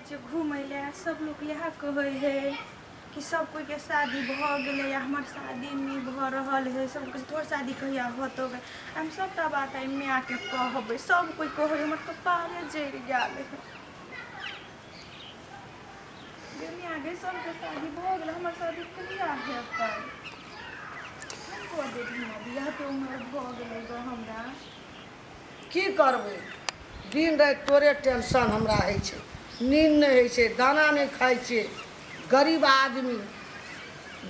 छियै घूमय लए सब लोक इएह कहै हइ कि सब कोइके शादी भऽ गेलै आ हमर शादी नहि भऽ रहल हइ सब कहै छै तोहर शादी कहिया होतौ गे हम सबटा बात आइ मायके कहबै सब कोइ कहै हमर कपारे जरि गेल हइ गे माय गे सबके शादी भऽ गेलै हमर शादी कहिया हेतै हम कऽ देबही ने बियाहके उमर भऽ गेलै गे हमरा की करबै दिन राति तोरे टेंशन हमरा होइ छै नींद नहि होइ छै दाना नहि खाइ छियै गरीब आदमी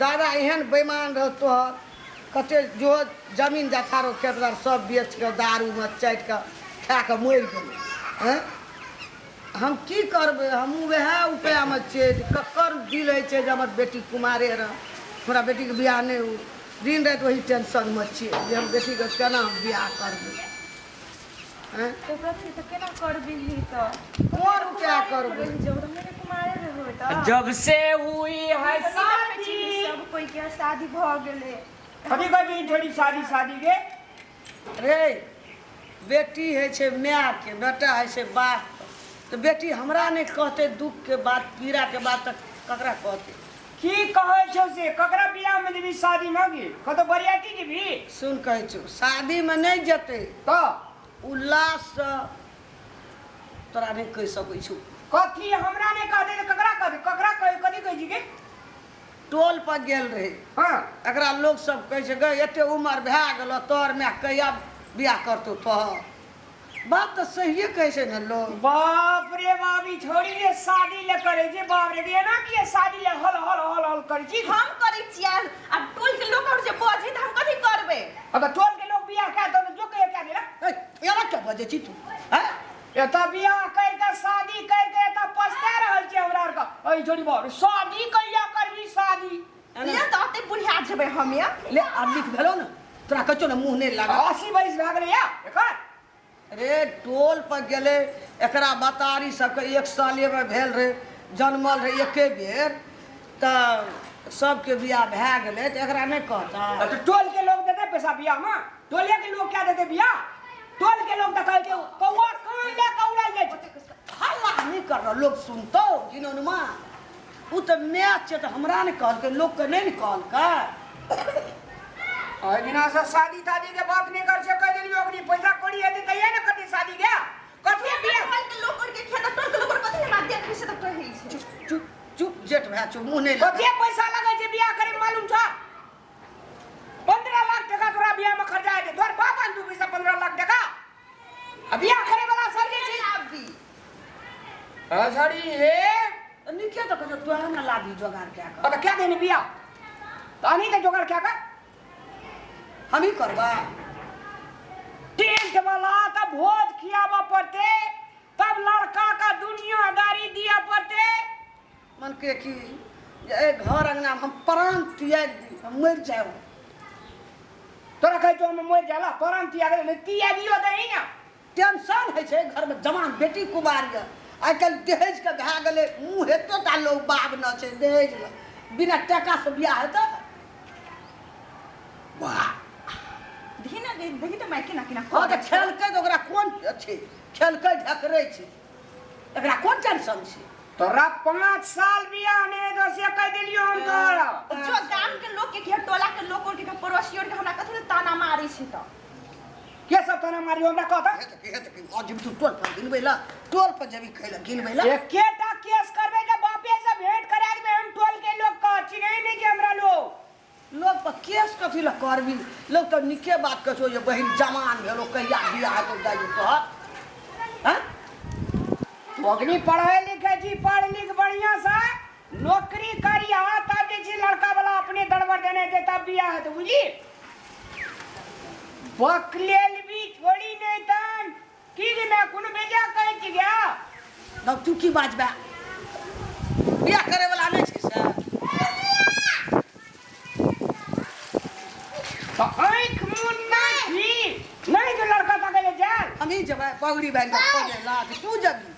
दादा एहन बेईमान रहौ तोहर कते जो जमीन जथा रहौ खेत बार सब बेच कऽ दारूमे चाटि कऽ खा कऽ मरि गेलै आँय हम की करबै हमहूँ वएह उपायमे छियै जे ककर दिल होइ छै जे हमर बेटी कुमारे रहए हमरा बेटीके बियाह नहि हो दिन राति ओही टेंशनमे छियै जे हम बेटीके केना हम बियाह करबै आँय तऽ कथी तऽ केना करबिही तऽ कोन उपाय करबै रहि जाउ तऽ मेरे कुमारे रहबै तऽ जब से हुई है तऽ नहि देखै शादी छी सब कोइ के शादी भऽ गेलै कथी कहै छी थोड़ी शादी शादी के रे बेटी होइ छै मायके बेटा होइ छै बापके तऽ बेटी हमरा नहि कहतै दुखके बात पीड़ाके बात तऽ ककरा कहतै की कहै छौ से ककरा बियाह में जेबी शादी में गे कतौ बरियाती जेबी सुन कहै छौ शादीमे नहि जेतै तऽ उल्लाससँ तोरा नहि कहि सकै छौ कथी हमरा नहि कहतै तऽ ककरा कहतै ककरा कहै कथी कहै छी गे टोल पर गेल रहै हँ एकरा लोक सब कहै छै गै एते उमर भए गेलौ तोहर माय कहिया बियाह करतौ तोहर बात तऽ सहिए कहै छै ने लोग बाप रे बाप ई छोड़ी जे शादी ले करे छै बाप रे एना किए शादी ले हल हल हल हल करे छी हम करै छियै आ टोल के लोक और जे बजै तऽ हम कथी करबै अब टोल के लोग बियाह कए दो जो कहिया कए देला ए, एना क्या बजै छी तू हैं एतऽ बियाह कर के शादी कर के एतऽ पछता रहल छी हमरा आर के एहि छोड़ी बाप शादी कहिया करबी शादी ले तऽ अते बुढ़िया जेबै हम या ले आब लिख भेलौ ने तोरा कहै छौ ने मुँह नहि लगा 80 बरिस भए गेलै या एकर रे टोल पर गेलै एकरा बतारी सबके एक सालेमे भेल रहै जनमल रहै एके बेर तऽ सबके बियाह भए गेलै तऽ एकरा नहि कहता तऽ टोल के लोग देतै पैसा बियाह में टोले के लोग क्या देतै बियाह टोल के लोग तऽ कहै छै कौआ कान लए कऽ उड़ल जाइ छै हल्ला नहि कर लोग सुनतौ जिनौनमा ओ तऽ माय छै तऽ हमरा नहि कहलकै लोकके नहि ने कहलकै ओहि दिना से शादी तादी के बात नहि कर छै कहि देलियै ओकरी पैसा कौड़ी हेतै तहिया ने करतै शादी के कथी बियाह टोल के लोग और के खेत टोल के लोग और कथी हमरा देखै छै तऽ कहै छै चुप चुप चुप जेठ भए चुप मुँह नहि लगा कते पैसा लगै छै बियाह करे मालूम छौ 15 लाख टका तोरा बियाह में खर्चा हेतै तोहर बाप आनतौ पैसा 15 लाख टका आ बियाह करे वाला सर जे छै आबी सॉरी हे नीके तऽ कहै छौ तोरा ने लाभी जोगार कए कऽ तऽ क्या देने बियाह तऽ अहीं के जोगाड़ क्या कर हमही करबै टेंट वाला तब भोज खियाबऽ पड़तै तब लड़का का दुनियादारी दिया पड़तै मन के कि जे एहि घर अंगनामे हम प्राण त्यागि दी हम मरि जायब तोरा कहै छौ हम मरि जाला प्राण त्याग दे त्यागियो दही ना टेंशन होइ छै घरमे जवान बेटी कुमार यऽ आइ काल्हि दहेजके भए गेलै मुँह एते टा लोक बाब न छै दहेज लए बिना टाकासँ बियाह हेतै वाह देखी ना देखी तऽ माय केना केना हँ तऽ खेलकै तऽ ओकरा कोन छै खेलकै ढकरै छै एकरा कोन टेंशन छै तोरा 5 साल बियाह नहि हेतौ से कहि देलियौ हम तोरा जो गाम के लोग के के टोला के लोग और के पड़ोसी और के हमरा कथी ले ताना मारै छै तऽ के सब ताना मारियो हमरा कहता हेतै हेतै अजीब तू टोल पर गिनबै ला टोल पर जेबी खाइ ला गिनबै ला एकेटा केस करबै तऽ बापे से भेंट करा देबै हम टोल के लोग के चिन्है नहि छै हमरा लोग लोग पर केस कथी लए करबी लोग तऽ नीके बात कहै छौ जे बहिन जवान भेलो कहिया बियाह हेतौ दाइ तोहर हँ ओकनी पढ़ै लिखै छी पढ़ लिख बढ़िया से नौकरी करिया तब जे छै लड़का वाला अपने दड़बड़ देने हेतै तब बियाह हेतै बुझली बकलेल भी छोड़ी नहि तन की गे मैं कोनो बेजा कहै छी गया तब तू की बाजबे बियाह करे वाला नहि छै से तऽ आँखि मुन नहि छी नहि जो लड़का तकै ले जाय हमही जेबै पगड़ी बान्हि कऽ खोजै ला कि तू जेबी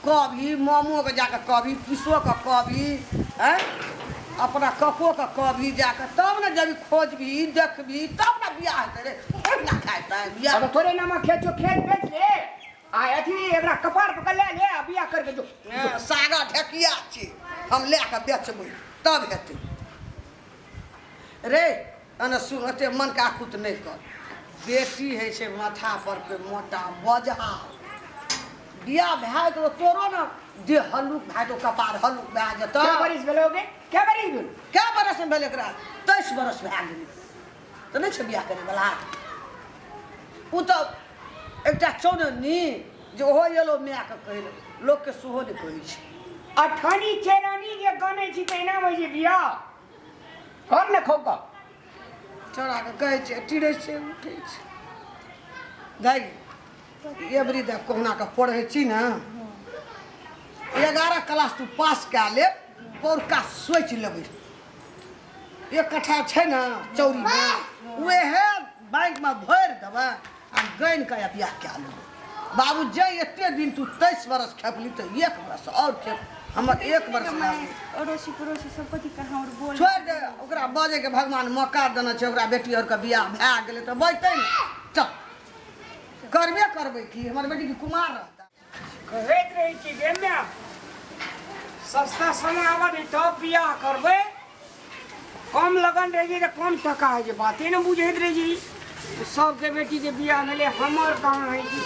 कभी मामोके जाकऽ कभी पीसोके कभी आँय अपना ककोके कभी जाकऽ तब ने जब खोजबी देखबी तब ने बियाह हेतै रे ओहिना खाइ बियाह अब थोड़े नामा खेत छौ खेत बेच ले आ अथी एकरा कपार पकड़ ले ले आ बियाह करके जो हँ, सागर किया छै हम लए कऽ बेचबै तब हेतै रे एने सुन ओते मनके आकुत नहि कर बेटी होइ छै माथा पर के मोटा बजहा बियाह भए जेतौ तोरो ने देह हल्लुक भए जेतौ कपार हल्लुक भए जेतौ क्या बरिस भेलो गे क्या बरिस भेल कए बरसमे भेल एकरा 23 बरस भए गेलै तऽ नहि छै बियाह करैवला ओ तऽ एकटा चौननी जे ओहो एलो मायके कहै लए लोकके सेहो नहि कहै छै अठनी चेरानी जे गनै छी तहिना होइ छै बियाह कर ने खौका चोराके कहै छै टिरै छै उठै छै दाइ एबरी दऽ कहुना कऽ पढ़ै छी ने 11 क्लास तू पास कए ले पौरका सोचि लेबै एक कट्ठा छै ने चौरीमे उएह बैंकमे भरि देबै आ गनि कऽ बियाह कए लेबै बाबू जे एते दिन तू 23 बरस खेपली तऽ एक बरस आओर खेप हमर एक बरस भए गेल। अड़ोसी पड़ोसी सब कथी कहाँ और बोल छोड़ि दे ओकरा बजैके भगवान मौका देने छै ओकरा बेटी आरके बियाह भए गेलै तऽ बजतै ने चल करबे करबै की हमर बेटी की कुमार रहता कहैत रहै छी गे माय सस्ता समय आबऽ नहि तब बियाह करबै कम लगन रहै छै तऽ कम टका होइ छै बाते ने बुझैत रहै छै सबके बेटीके बियाह भेलै हमर कहाँ होइ छै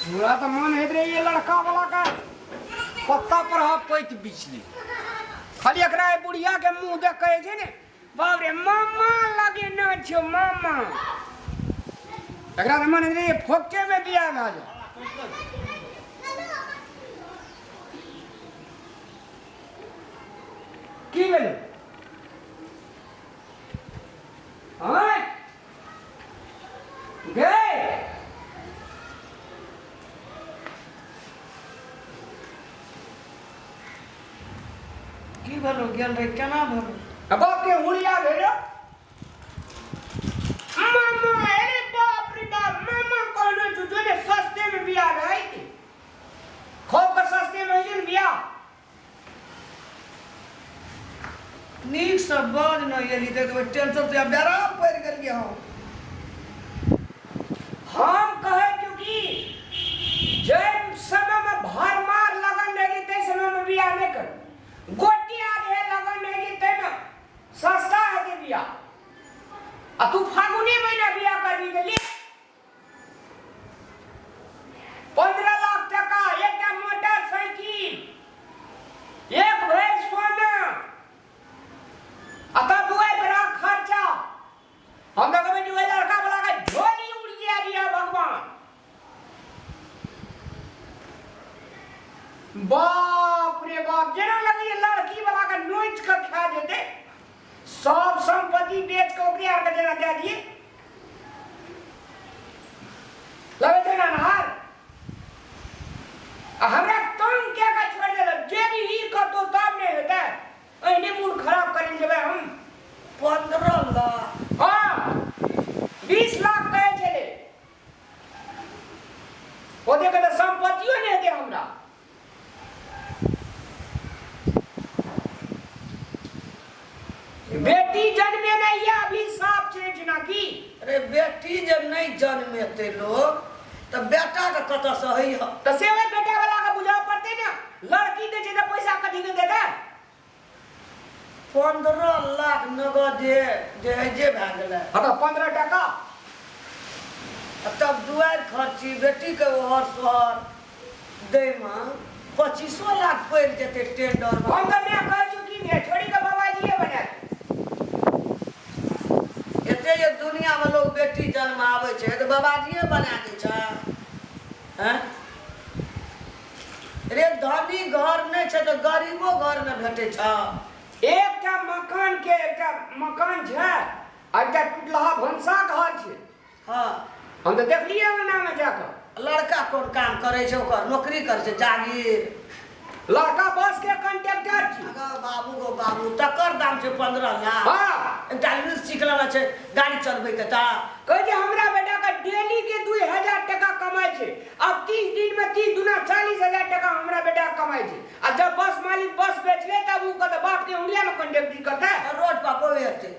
हमरा तऽ मन होइत रहै लड़का वाला के पत्ता पर हा पैत बिछली खाली एकरा बुढ़िया के मुंह देख कहै छै ने बाप रे मामा लगे न छो मामा एकरा तऽ मन होइत रहै फोके में बियाह भए जाए की भेलै आँय गे की भेलो गेल रहे केना भेलो बाप के हुलिया भेलो मामा अरे बाप रे बाप मामा कहलो जो ने सस्ते में बियाह रहे खूब के सस्ते में होइ छै ने बियाह नीकसँ बाज ने एली तऽ टेंशन से आब बेराम पड़ि गेलियै हम हम कहै छियौ कि जै समय में भरमार लगन रहै छै ताहि समय में बियाह नहि कर गोटी आधे लगन रहै छै ताहिमे सस्ता हेतै बियाह आ तू फागुने महीना बियाह करबी तऽ ले 15 लाख टका एकटा मोटरसाइकिल एक भरि सोना आ तब दुआरि पर खर्चा हम तऽ कहबै जे ओहि लड़का वाला के झोली उड़िया दिया भगवान बाप रे बाप जेना लगैए लड़की वाला के नोचि कऽ खा जेतै सब संपत्ति बेच कऽ ओकरे आरके जेना दए दिए लगै छै ने अन्हार आ हमरा तंग कए कऽ छोड़ि देलक जे भी ई करतौ तब नहि हेतै एहने मूड खराब करै जेबै हम 15 लाख हँ 20 लाख कहै छलै ओतेक तऽ सम्पत्तियो नहि हेतै हमरा बेटी जन्मेनाइ यऽ अभिशाप छै एहिठिना की अरे बेटी जे नहि जन्मेतै लोक तऽ बेटाके कतऽसँ होइ तऽ से ओहि बेटा वाला के बुझाव पड़तै ने लड़की दै छै तऽ पैसा कथी के देतै 15 लाख नगद जे जे हइ जे भए गेलै हँ तऽ 15 टका आ तब दुआरि खर्ची बेटीके ओहर सोहर दैमे 25 लाख पड़ि जेतै टेंडरमे हम तऽ मैं कहै छी की ने छोड़ी के बाबाजीए बना दे। एते जे दुनियामे लोग बेटी जन्माबै छै तऽ बाबाजीए बना दै छै हैं रे धनी घर नहि छै तऽ गरीबो घर ने भेटै छै एकटा मकान के एकटा मकान छै आ एकटा टूटलहा भनसा घर छै हम तऽ देखलियै अंगना में जाकऽ लड़का कोन काम करै छै ओकर नौकरी करै छै जागीर लड़का बस के कंडक्टर छी अगो बाबू गो बाबू तकर दाम छै 15 लाख एकटा लूज सीख लेना छै गाड़ी चलबैके तऽ कहै छै हमरा बेटा के डेली के 2000 टका कमाइ छै अब 30 दिन में 30 दुना 40,000 टका हमरा बेटा के कमाइ छै आ जब बस मालिक बस बेचले तब उ कहते बाप के उंगलिया में कंडक्टरी करते रोड पर बौएतै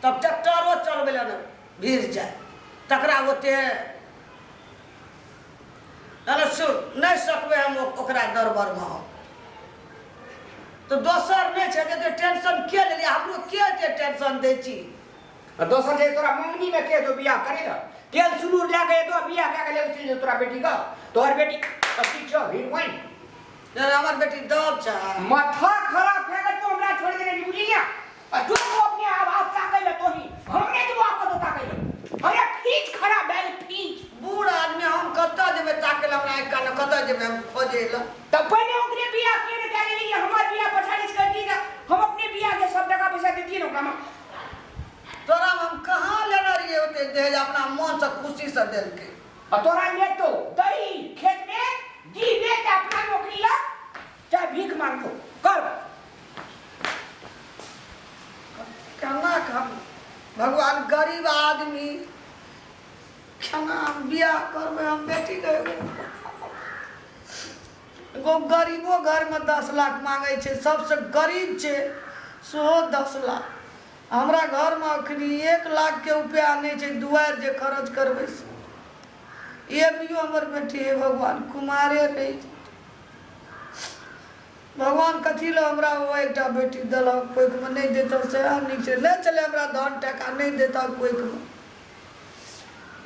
तब ट्रैक्टरो चलबै लए ने भीड़ जाय तकरा ओते अरे सुन, नहि सकबै हम ओकरा दरबारमे हम तऽ दोसर नहि छै। एते टेंशन के लेलियै? हमरो के एते टेंशन दै छी? आ दोसर जे तोरा मंगनी में के जो बियाह करे ना, तेल सिंदूर लए के एतो, बियाह कए के ले चलि जेतो तोरा बेटी का। तोहर बेटी अथी छौ, हीरोइन। अरे हमर बेटी दब छै। माथा खराब भए गेल। तू हमरा छोड़ देने बुझली ना? आ जो तू अपने आप आप ताकै ले तोही, हम नहि देबो आप कतौ ताकै ले। हमरा फीच खराब भए गेल, फीच। बूढ़ आदमी हम कतऽ जेबै ताकै लए? हमरा आँखि कान, कतऽ जेबै हम खोजै लए? तब पहिने ओकरे बियाह किए ने कए लेली? हमर बियाह पछाड़ी से करती ना, हम अपने बियाह के सब टका पैसा देतियै ने ओकरा में। तोरा हम कहाँ लेने रहियै ओते दहेज? अपना मनसँ खुशीसँ देलकै। आ तोरा लेतो दही खेत में दी बेच, अपना नौकरी ला चाहे भीख मांगतो कर। केना के हम भगवान, गरीब आदमी, केना हम बियाह करबै हम बेटीके? एगो गरीबो घरमे 10 लाख मांगै छै, सबसँ गरीब छै सेहो 10 लाख। हमरा घरमे अखनी 1 लाखके रुपैआ नहि छै दुआरि जे खर्च करबै से। एबियो हमर बेटी, हे भगवान, कुमारे रहि जेतै। भगवान कथी लए हमरा ओ एकटा बेटी देलक? कोखिमे नहि देतऽ सएह नीक छै। नहि छलै हमरा धन टाका, नहि देतऽ कोखिमे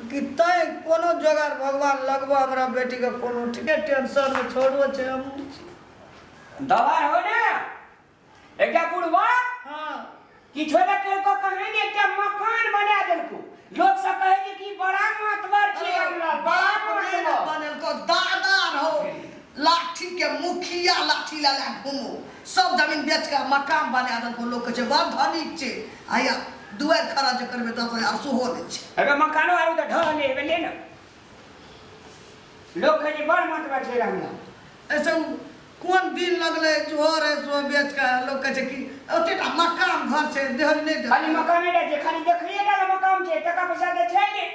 कि तैँ कोनो जोगाड़ भगवान लगबऽ हमरा बेटीके कोनो ठीक टेंशनमे छोड़ो छै, हमहूँ छी। दवाइ हो ने एकटा बुढ़वा किछो ने केलको, कहे ने एकटा मकान बना देलको। लोक सब कहे जे कि बड़ा मातबर छै रामलाल, बड़ा बाप नहि ने मातबर। बनेलको, दादा रहो लाठी के मुखिया, लाठी लए लए घूमो। सब जमीन बेच के मकान बना देलको। लोक कहै छै बड़ धनिक छै। आया दुआरि खड़ा जे करबै 10,000 सेहो नहि छै। अबे मकानो आरू तऽ ढह ले हेबे ले ने। लोक कहै छै बड़ मातबर छै रामलाल। ऐसे उ कोन दिन लगलै जोहर है सो बेच के। लोक कहै छै कि ओतेटा मकान घर छै, देहल नहि देलकै। खाली मकाने टा छै, खाली देखिए टा मकान छै, टका पैसा तऽ छै ने।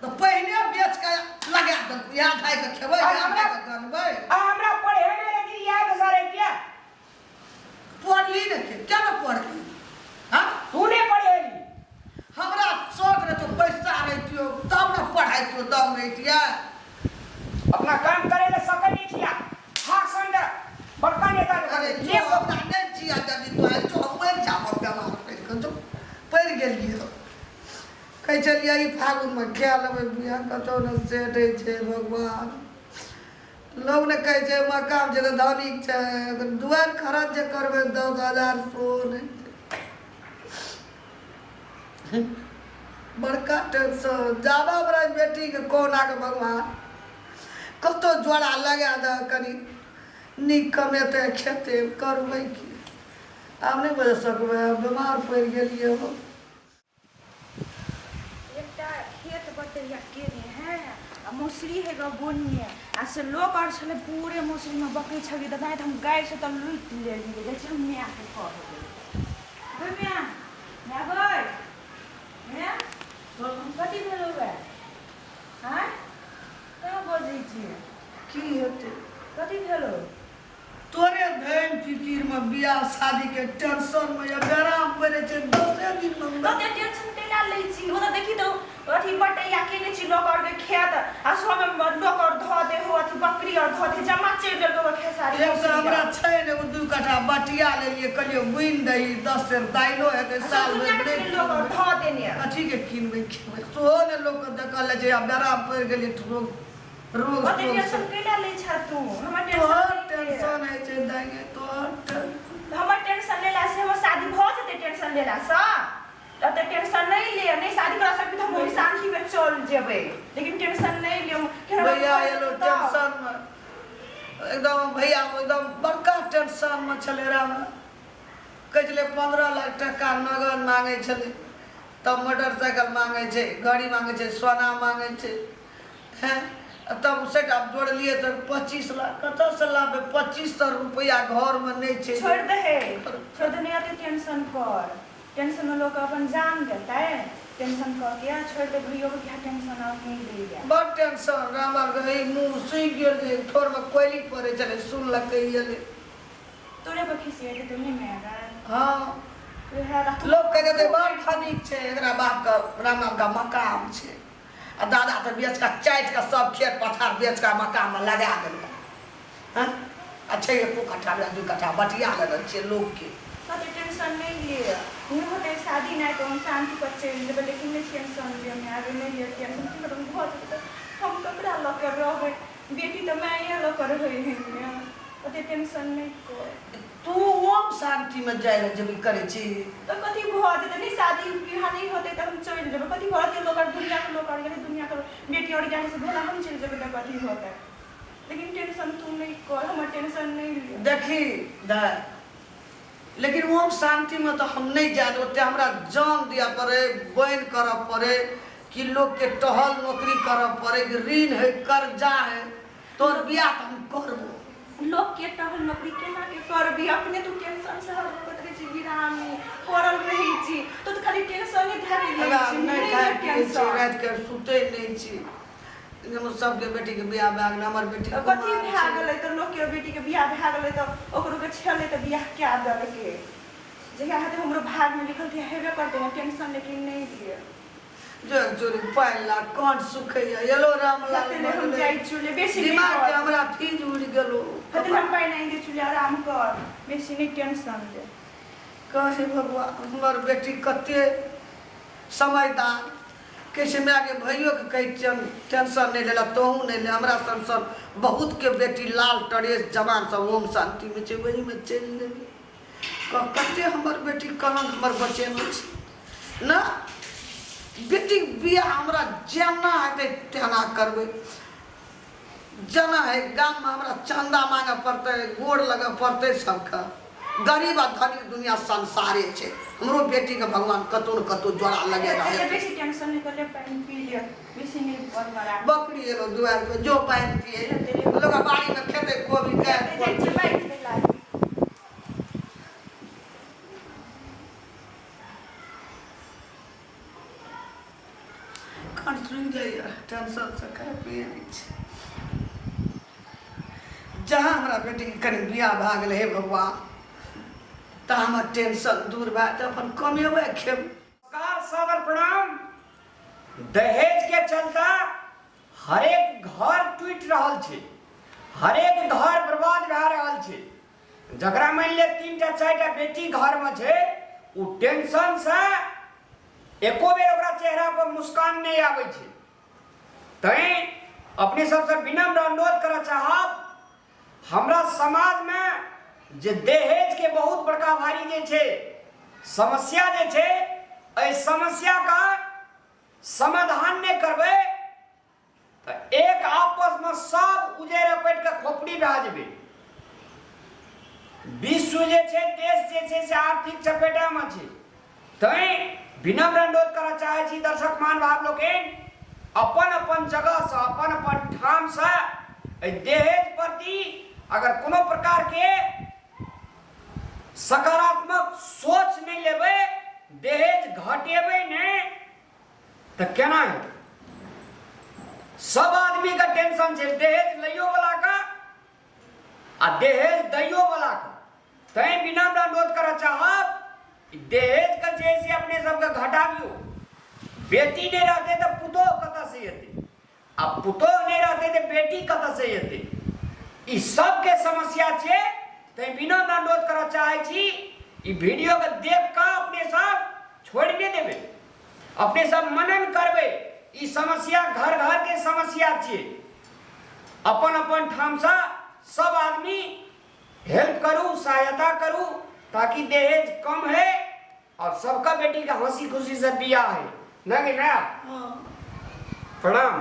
तऽ पहिने बेच के लगा देलकै, इएह खाइ के खेबै, इएह खाइ के गनबै। आ हमरा पढ़े नहि रही याद सारे किया? पढ़ली ने के क्या ने पढ़ली? हाँ। तू नहि पढ़ेली। हमरा शौक रहतो, पैसा रहितियो तब ने पढ़ाइतियो, दम रहितियै। अपना काम करे ले सकै नहि छिया। हाक संग बड़का नेता। अरे जो हमरा नहि छिया जल्दी तो आइ जो हम मरि जाब बेमार पड़ि कऽ, जो पड़ि गेलियै। हम कहै छलियै ई फागुनमे कए लेबै बियाह, कतहु ने सेट होइ छै। भगवान, लोग ने कहै छै मकान छै तऽ धनिक छै। दुआरि खरच जे करबै 10,000 सेहो नहि छै। बड़का टेंशन। जादा हमरा बेटीके कहुनाके भगवान कतहु जोड़ा लगा दऽ, कनि नीक कमेतै खेतै, करबै की? आब नहि बजि सकबै, आब बेमार पड़ि गेलियै हम। एकटा खेत बटैया केने है आ मौसरी है ग बोनिए आ से लोक आर छलै पूरे मौसरीमे बकै छलै तऽ दाइ हम गाय से तऽ लूटि लेलियै। जाइ छी हम मायके कहबै। गै माय, माय गै, माय, कथी भेलौ गै? आँय, कहाँ बजै छियै? की हेतै? कथी भेलौ? तोरे धैन फिकिरमे, बियाह शादीके टेंशनमे या बेराम पड़ै छै 10 दिनमे। कते टेंशन कैला लै छी? ओ तऽ देखी तऽ अथी बटैया केने छी लोक आओर के खेत आ सबमे लोक आओर धऽ दे हो, अथी बकरी आओर धऽ दे, जमा चढ़ि गेल ओकर खेसारी। एक सए हमरा छै ने, एगो 2 कट्ठा बटिया लेलियै, कहलियै बुनि दही, 10 सेर दाइलो हेतै आ साल सब भरि। दुनिया के नहि लोक आओर धऽ देने। कथीके किनबै खेबै सेहो ने लोकके देखल जाइ छै। आ बेराम पड़ि गेलियै, रोग रोग ओते सोग टेंशन कैला लै छह तू? हमर तोहर टेंशन टेंशन होइ छै दाइगे, तोहर टेंशन। हमर टेंशन लेला से हमर शादी भऽ जेतै? टेंशन लेला से ओते टेंशन नहि ले। नहि शादी करा सकबी तऽ हम ओहि शांतिमे चल जेबै, लेकिन टेंशन नहि ले। भैया एलो टेंशनमे एकदम, भैया एकदम बड़का टेंशनमे छलै। राम कहै छलै 15 लाख टका नगद मांगै छलै, तब मोटरसाइकिल मांगै छै, गाड़ी मांगै छै, सोना मांगै छै। हैं, तब सेट आब जोड़लियै तऽ 25 लाख कतऽसँ लाबे? 2500 रुपैआ घरमे नहि छै। छोड़ि दे, छोड़ि दे, नहि एते टेंशन कर। टेंशन लोक अपन जान देतै टेंशन कऽ के? छोड़ि दे, भैयो के क्या टेंशन आब नहि दैया। बड़ टेंशन रामा गई, मुँह सुखि गेल रहै, ठोरमे कोयली पड़ै छलै, सुनलकै एलै। तोरे पर खिसिएतै तऽ नहि माय? हँ। वएह लोक कहै छै बड़ धनिक छै, एकरा बापके रामा के मकान छै। आ दादा तऽ बेच कऽ चाटि कऽ सब खेत पथार बेच कऽ मक्कामे लगा देलकै हँ आ छै एको कट्ठा नहि दू कट्ठा बटिया लेने छियै लोकके। कते टेंशन नहि लिअ, नहि होतै शादी नहि तऽ हम शान्ति पर चलि जेबै, लेकिन नहि टेंशन लिअ माय गे, नहि लिअ टेंशन। की करब, भऽ जेतै तऽ हम ककरा लऽ कऽ रहबै? बेटी तऽ माये लऽ कऽ रहै हइ ने। ओते टेंशन नहि कर। तू ओम शान्तिमे जाइ लए जेबी करै छी? तऽ कथी भऽ जेतै? नहि शादी बियाह नहि होतै तऽ हम चलि जेबै, कथी भऽ जेतै? लोक आर दुनियाके लोक आर गेलै, दुनियाके बेटी आर गेलै से भोला हम चलि जेबै तऽ कथी होतै? लेकिन टेंशन तू नहि कर, हमर टेंशन नहि ले। देखी दाइ, लेकिन ओम शान्तिमे तऽ हम नहि जायब, ओते हमरा जान दिअ पड़ै, बनि करऽ पड़ै कि लोकके टहल नौकरी करऽ पड़ै कि ऋण है कर्जा है, तोर बियाह तऽ हम करबो। लोक के टहल नौकरी केना के करबी? अपने तू टेंशन से हर वक्त रहै छी, गिरामी पड़ल रहै छी, तो तऽ खाली टेंशने धरि लै हमरा छी। नहि नहि खाइ पियै छी, टेंशन रातिके सुतै नहि छी। हमर सबके बेटीके बियाह भए गेलै, हमर बेटी तऽ कथी कुमार भए छै। गेलै? तऽ लोकके बेटीके बियाह भए गेलै तऽ ओकरो के छलै तऽ बियाह कए देलकै। जहिया हेतै हमरो भागमे लिखल तहिया हेबे करतै ने। टेंशन लेकिन नहि लिअ। जोर जोर पानि ला कान सुखैया एलो रामलाल। कते हम जाइ चुले बेसी नहि दिमाग के कर। हमरा फीज उड़ि गेलो। कते हम पानि आनि दै चुले, आराम कर, बेसी नहि टेंशन ले। कहे भगवान, हमर बेटी कते समझदार कहै छै, मायके भैयोके कहै छियनि टेंशन नहि लेलक, तोहूँ नहि ले। हमरा सन सन बहुतके बेटी लाल टरेस जवान सब ओम शान्तिमे छै, ओहीमे चलि जेबै। कते हमर बेटी कलंक हमर बचेने छै ने। बेटीके बियाह हमरा जेना हेतै तेना करबै, जेना है। गाममे हमरा चन्दा मांगऽ पड़तै, गोर लगऽ पड़तै सबके। गरीब आ धनी दुनिया संसारे छै। हमरो बेटीके भगवान कतहु ने कतहु जोड़ा लगेना एते हेतै। बेसी टेंशन नहि कर ले, पानि पी ले, बेसी नहि बड़बड़ा। बकरी एलो दुआरि पर, जो पानि पिए लोक बाड़ीमे खेतै कोबी जाइ छियै बाइक दै लागी। खन सुनि जाइए, टेंशनसँ खाइ पिए नहि छी। जहाँ हमरा बेटीके कनि बियाह भए गेलै, हे भगवान, तऽ हमर टेंशन दूर भए जेतै, अपन कमेबै खेबै। नमस्कार, सादर प्रणाम। दहेज के चलता हरेक घर टूटि रहल छै, हरेक घर बर्बाद भए रहल छै। जकरा मानि लिअ 3टा 4टा बेटी घरमे छै, ओ टेंशनसँ एको बेर ओकरा चेहरा पर मुस्कान नहि आबै छै। तैं अपने सबसँ विनम्र अनुरोध करऽ चाहब, हमरा समाजमे जे दहेजके बहुत बड़का भारी जे छै समस्या जे छै, एहि समस्याके समाधान नहि करबै तऽ एक आपसमे सब उजैर अपटि कऽ खोपड़ी भए जेबै। विश्व जे छै, देश जे छै से आर्थिक चपेटामे छै। तैं विनम्र अनुरोध करऽ चाहै छी दर्शक महानुभाव लोकनि, अपन अपन जगहसँ अपन अपन ठामसँ एहि दहेज प्रति अगर कोनो प्रकारके सकारात्मक सोच नहि लेबै, दहेज घटेबै नहि तऽ केना हेतै? सब आदमीके टेंशन छै, दहेज लैयो वाला के आ दहेज दैयो वाला के। तैं विनम्र अनुरोध करऽ चाहब, दहेज के जे से अपने सबके घटाबियौ। बेटी नहि रहतै तऽ पुतोह कतऽ से एतै, आ पुतोह नहि रहतै तऽ बेटी कतऽ से एतै? ई सबके समस्या छै। तैं विनम्र अनुरोध करऽ चाहै छी, ई वीडियो के देख कऽ अपने सब छोड़ि नहि देबै, अपने सब मनन करबै। ई समस्या घर घर के समस्या छियै। अपन अपन ठामसँ सब आदमी हेल्प करू, सहायता करू, ताकि दहेज कम है और सबका बेटी का हंसी खुशी से बियाह है ना कि ना। प्रणाम।